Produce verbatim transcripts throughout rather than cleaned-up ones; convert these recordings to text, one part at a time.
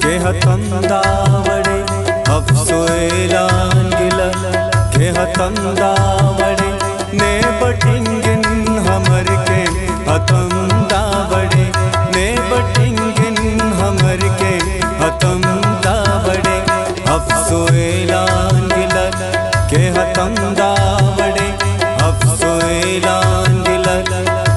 کہ ہتم دا وڑے، افسویلان گلہ کہ ہتم دا وڑے، نے بٹنگن ہمر کے ہتم دا وڑے، نے بٹنگن ہمر کے ہتم دا وڑے، افسویلان گلہ کہ ہتم دا وڑے، افسویلان گلہ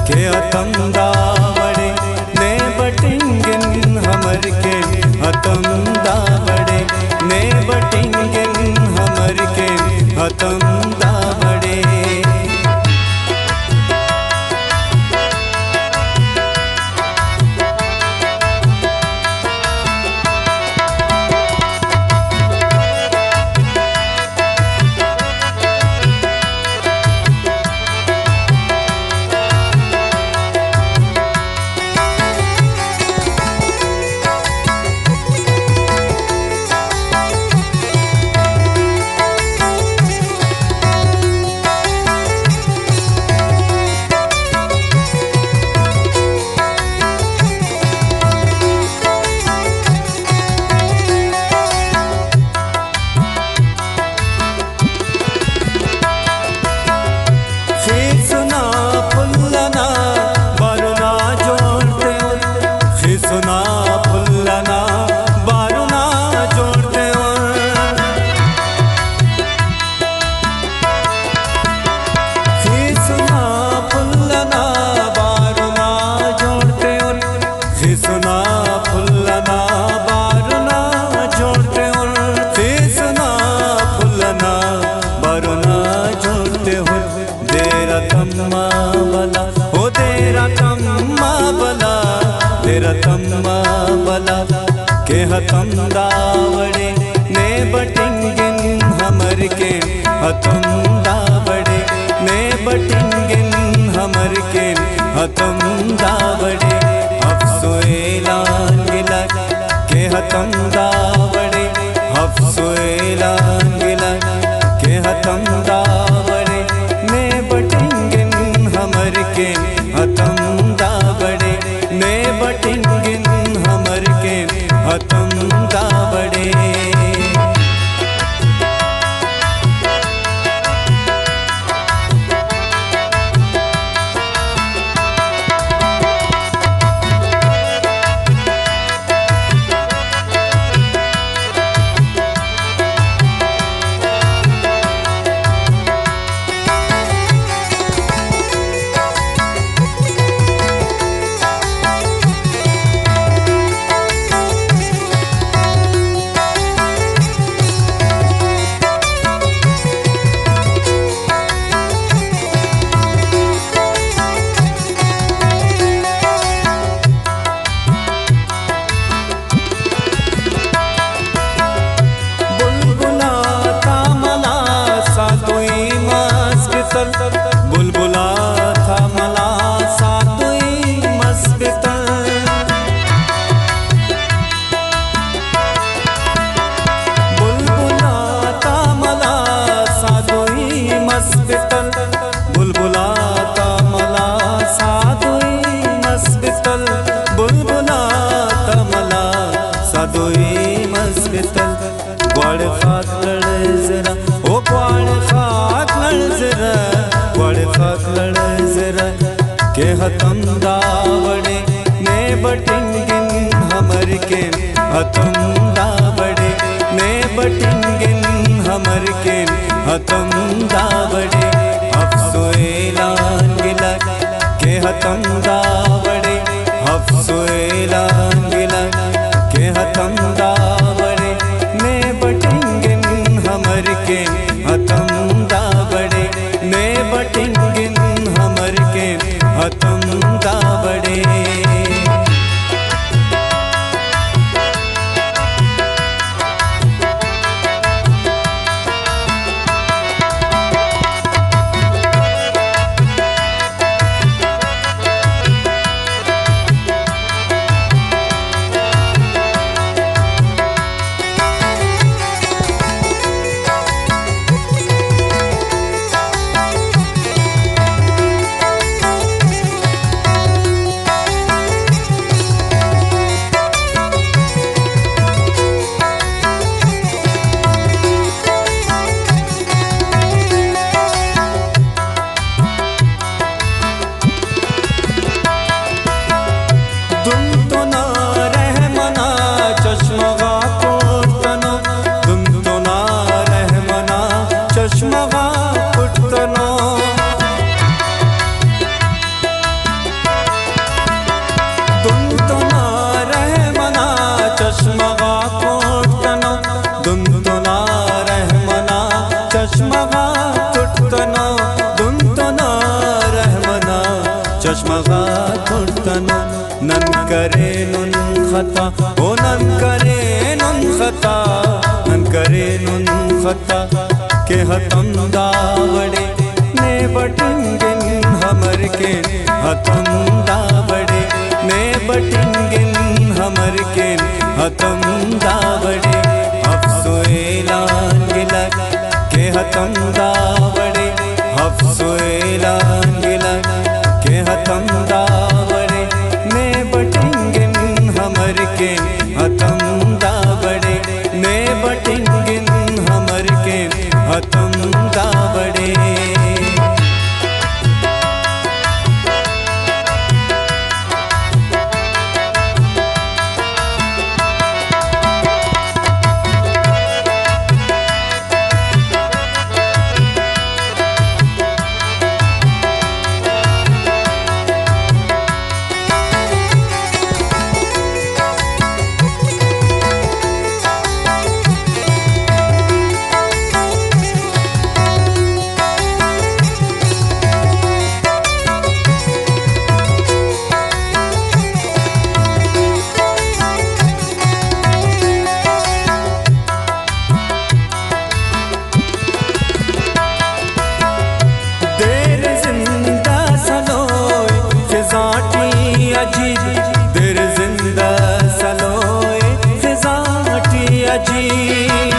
کہ ہتم دا وڑے، نے بٹنگن ہمر کے ہتم دا وڑے، نے بٹنگن ہمر کے ہتم دا وڑے۔ خیسنا پھل انا بارنا جوڑ تیون، خیسنا پھل انا بارنا جوڑ تیون۔ خیسنا پھل انا بارنا جوڑ تیون، خیسنا پھل انا بارنا جوڑ تیون، خیسنا پھل انا بارنا جوڑ تیون۔ دیر تما بلا، او دیر تما بلا، دیر تما بلا، کہ ہتم دا وڑے، نے بٹنگن ہمر کے ہتم دا وڑے، نے بٹنگن ہمر کے ہتم دا وڑے، افسویلان گلہ کہ ہتم دا وڑے، افسویلان گلہ کہ ہتم دا وڑے، نے بٹنگن ہمر کے ہتم دا وڑے، نے بٹنگن ہمر کے ہتم دا وڑے۔ بلبل آتا ملاسا دوئی مس بتل، بلبل آتا ملاسا دوئی مس بتل۔ بلبل آتا ملاسا دوئی مس بتل، بلبل آتا ملاسا دوئی مس بتل، بلبل آتا ملاسا دوئی مس بتل۔ گواڑ خاک لڑزرہ، او گواڑ خاک لڑزرہ، گواڑ خاک لڑزرہ، کہ ہتم دا وڑے، نے بٹنگن ہمر کے ہتم دا وڑے، نے بٹنگن ہمر کے ہتم دا وڑے، افسویلان گلہ کہ ہتم دا وڑے، افسویلان گلہ کہ ہتم دا وڑے، نے بٹنگن ہمر کے ہتم دا وڑے، نے بٹنگن ہمر کے ہتم دا وڑے۔ خطا، او نن کرینن خطا، نن کرینن خطا، کہ ہتم دا وڑے نے بٹنگن ہمر کین، ہتم دا وڑے نے بٹنگن ہمر کین، ہتم دا وڑے افسو اعلان گلک، کہ ہتم دا وڑے افسو اعلان گلک، کہ ہتم دا وڑے نے بٹنگن ہمر کین، ہتم دا وڑے نے بٹنگن ہمر کین، ہتم دا وڑے۔ دیر زندہ سلوئے خزاں ٹی عجیب، دیر زندہ سلوئے خزاں ٹی عجیب۔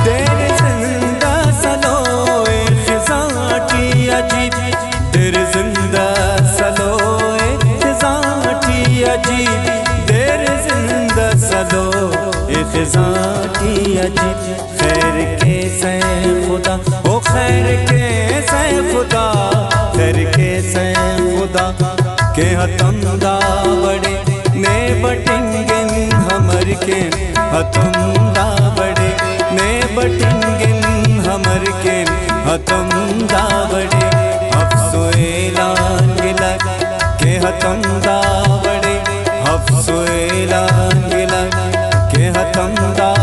دیر زندہ سلوئے خزاں ٹی عجیب، دیر زندہ سلوئے خزاں ٹی عجیب، دیر زندہ سلوئے خزاں ٹی عجیب۔ خیر کے سئے خدا، او خیر کے سئے خدا، خیر کے سئے خدا، کہ ہتم دا وڑے نے بٹنگن ہمر کین، ہتم دا وڑے نے بٹنگن ہمر کین، ہتم دا وڑے افسو اعلان گلک، کہ ہتم دا وڑے افسو اعلان گلک، کہ ہتم دا